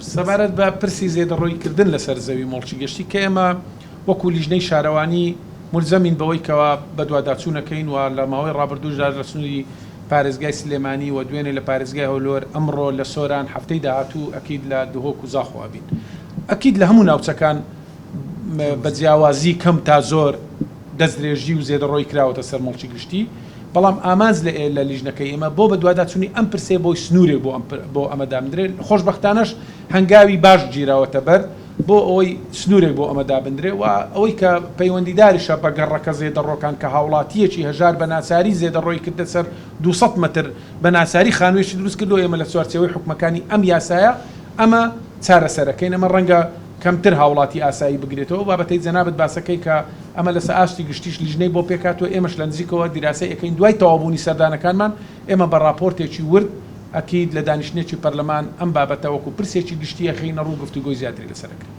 سەبارەت بە پرسی زێدەڕۆیی کردن لەسەر زەوی موڵکی گشتی کە ئێمە وەکو لیژنەی شارەوانی مولزەمین بەوەی کەوا بەدواداچوون ئەکەین و لە ماوەی ڕابردووشدا لە سنووری پارێزگای سلێمانی و دوێنێ لە پارێزگای هەولێر ئەمڕۆ لە سۆران هەفتەی داهاتوو ئەکید لە دهۆک و زاخۆ ئەبین ئەکید لە هەموو ناوچەکان بە جیاوازی کەم تا زۆر دەستدرێژی و زێدەڕۆیی کراوەتە سەر موڵکی گشتی، بەڵام ئامانج لە لە لیژنەکەی ئێمە بۆ بەدواداچوونی ئەم پرسەیە بۆی سنوورێک بۆ ئەم بۆ ئەمە دابندرێت، خۆشبەختانەش هەنگاوی باش گیراوەتە بەر بۆ ئەوەی سنوورێک بۆ ئەمە دابندرێ و ئەوەی کە پەیوەندیداریشە بە گەڕەکە زێدەڕۆکان کە هاوڵاتییەکی هەژار بە ناچاری زێدەڕۆیی کردە سەر 200 مەتر بە ناچاری خانوویەکی دروست کردووە، ئێمە لە چوارچێوەی حوکمەکانی ئەم یاسایە ئەمە چارەسەرەکەین، ئەمە ڕەنگە کەمتر هاوڵاتی ئاسایی بگرێتەوە، ئەو بابەتەی جەنابت باسەکەی کە ئەمە لەسە ئاستی گشتیش لیژنەی بۆ پێکهاتووە ئێمەش لە نزیکەوە دیراسەی ئەکەین دوای تەواوبوونی سەردانەکانمان ئێمە بە ڕاپۆرتێکی ورد ئەکید لە دانیشتنێکی پەرلەمان ئەم بابەتە وەکو پرسێکی گشتی ئەخەینە ڕوو گفتوگۆی زیاتری لەسەر ئەکرێت.